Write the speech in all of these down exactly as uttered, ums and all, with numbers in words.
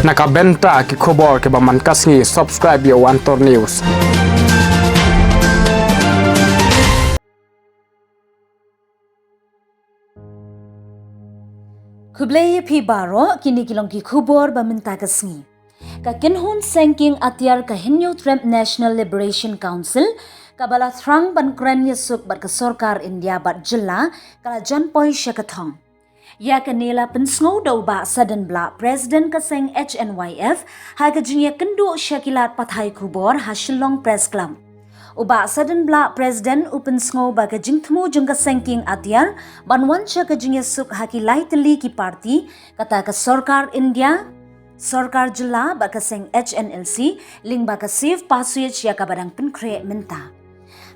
Na ka bynta ki khubor kiba man ka sngi, subscribe ïa u Antor News. Khublei ïa phi baroh, kine ki long ki khubor ba mynta ka sngi. Ka kynhun seng kieng atiar ka Hynñiewtrep National Liberation Council, kaba la thrang ban kren ïasuk bad ka sorkar India bad jylla, ka la jan poi sha ka thong. Ïa kane la pynsngew da u Bah Sadenblah, President ka seng H N Y F, ha ka jingïakynduh sha ki lad pathai khubor ha Shillong Press Club. U Bah Sadenblah, President, u pynsngew ba ka jingthmu jong ka seng kieng atiar ban wan sha ka jingïasuk ha ki lai tylli ki parti, kata ka sorkar India, sorkar jylla bad ka seng H N L C, lyngba ka Safe Passage ïa kaba dang pynkhreh mynta.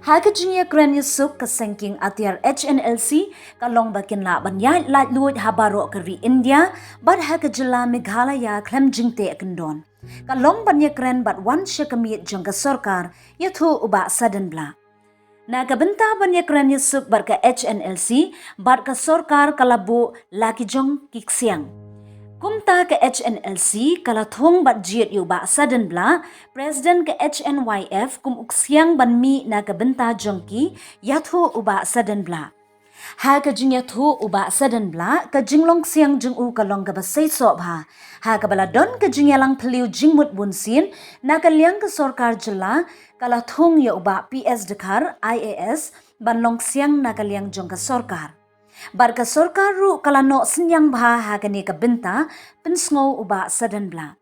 Ha ka jingïakren ïasuk, ka seng kieng atiar H N L C ka long ba kin lah ban ïaid laitluid ha baroh ka ri India bad ha ka jylla Meghalaya khlem jingteh kyndon. Ka long ban ïakren bad wan sha ka miet jong ka sorkar, ïathuh u Bah Sadenblah. Na ka bynta ban ïakren ïasuk bad ka H N L C bad ka sorkar, ka la buh la ki jong ki ksiang. Kumta ka H N L C ka la thung bad jied ïa u Bah Sadenblah, President ka H N Y F, kum u ksiang ban mih na ka bynta jong ki, ïathuh u Bah Sadenblah. Ha ka jingïathuh u Bah Sadenblah, ka jinglong ksiang jong u ka long kaba seisoh bha. Ha kaba la don ka jingïalang phylliew jingmut bunsien na ka liang ka sorkar jylla, ka la thung ïa u Bah P S Dkhar, I A S, ban long ksiang na ka liang jong ka sorkar. Bad ka sorkar ruh ka la noh synñiang bha ha kane ka bynta, pynsngew u Bah Sadenblah.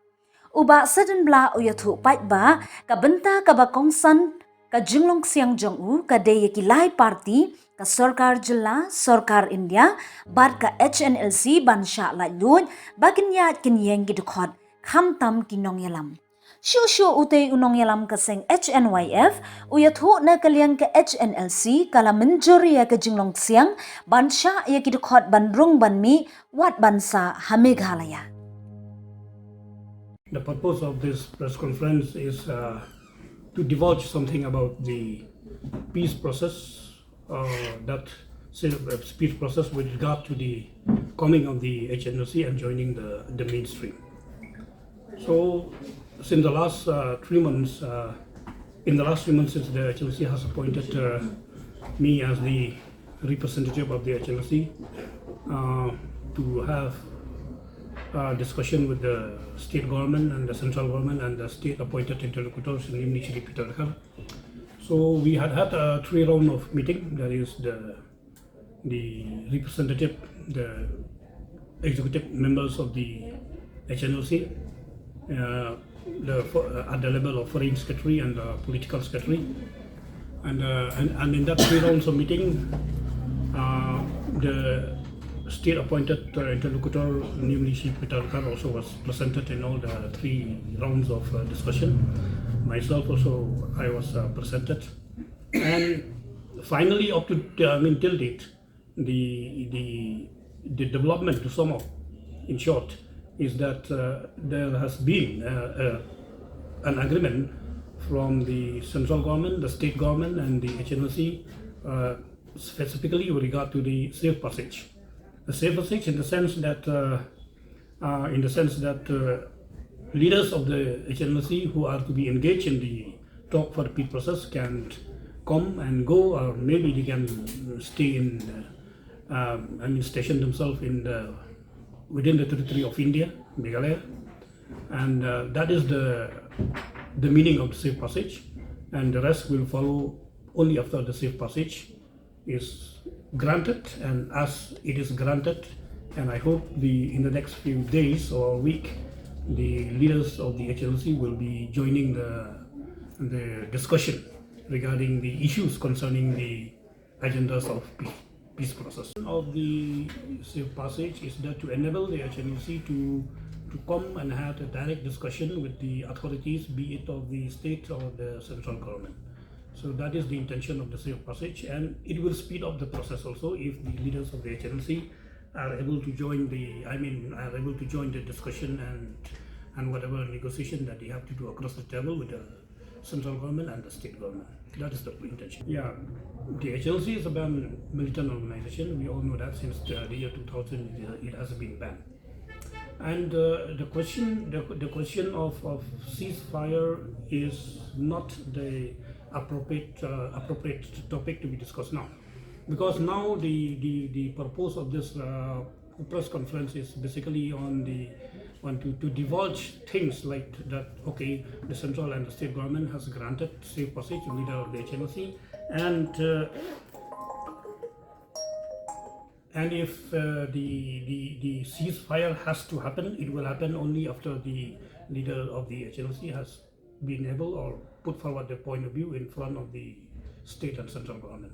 U Bah Sadenblah u ïathuh paidbah, ka bynta kaba kongsan ka jinglong ksiang jong u ka dei ïa ki lai parti, ka sorkar jylla, sorkar India bad ka H N L C ban shah laitluid ba kin ïaid kin ïeng ki dkhot, khamtam ki nongïalam. Shuh shuh utei u nongïalam ka seng H N Y F u ïathuh na ka liang ka H N L C ka la mynjur ïa ka jinglong ksiang ban shah ïa ki dkhot ban rung ban mih wat ban sah ha Meghalaya. The purpose of this press conference is uh, to divulge something about the peace process, uh, that uh, peace process with regard to the coming of the H N L C and joining the, the mainstream. So, since the last uh, three months, uh, in the last three months since the H N L C has appointed uh, me as the representative of the H N L C uh, to have a discussion with the state government and the central government and the state appointed interlocutors, namely Shri Peter Dkhar. So we had had a three round of meeting, that is the the representative, the executive members of the H N L C, uh, the, uh, at the level of foreign secretary and uh, political secretary. And, uh, and, and in that three rounds of meeting, uh, the state appointed uh, interlocutor, namely Shri Peter Dkhar, also was presented in all the three rounds of uh, discussion. Myself also, I was uh, presented. And finally, up to, I mean, till date, the, the, the development, to sum up, in short, is that uh, there has been uh, uh, an agreement from the central government, the state government, and the H N L C, uh, specifically with regard to the safe passage. The safe passage, in the sense that, uh, uh, in the sense that uh, leaders of the H N L C who are to be engaged in the talk for the peace process can come and go, or maybe they can stay in, uh, um, I mean, station themselves in the within the territory of India, Meghalaya, and uh, that is the the meaning of the safe passage, and the rest will follow only after the safe passage is granted and as it is granted, and I hope the in the next few days or week, the leaders of the H N L C will be joining the the discussion regarding the issues concerning the agendas of peace, peace process. Of the safe passage is that to enable the H N L C to to come and have a direct discussion with the authorities, be it of the state or the central government. So that is the intention of the safe passage, and it will speed up the process also if the leaders of the H N L C are able to join the, I mean, are able to join the discussion and and whatever negotiation that they have to do across the table with the central government and the state government. That is the intention. Yeah, the H N L C is a banned militant organization. We all know that since the, the year two thousand, it, it has been banned. And uh, the question, the, the question of, of ceasefire is not the appropriate uh, appropriate topic to be discussed now, because now the the, the purpose of this uh, press conference is basically on the on to, to divulge things like that. Okay, the central and the state government has granted safe passage to leader of the H N O C, and uh, and if uh, the, the the ceasefire has to happen, it will happen only after the leader of the H N O C has been able or put forward the point of view in front of the state and central government.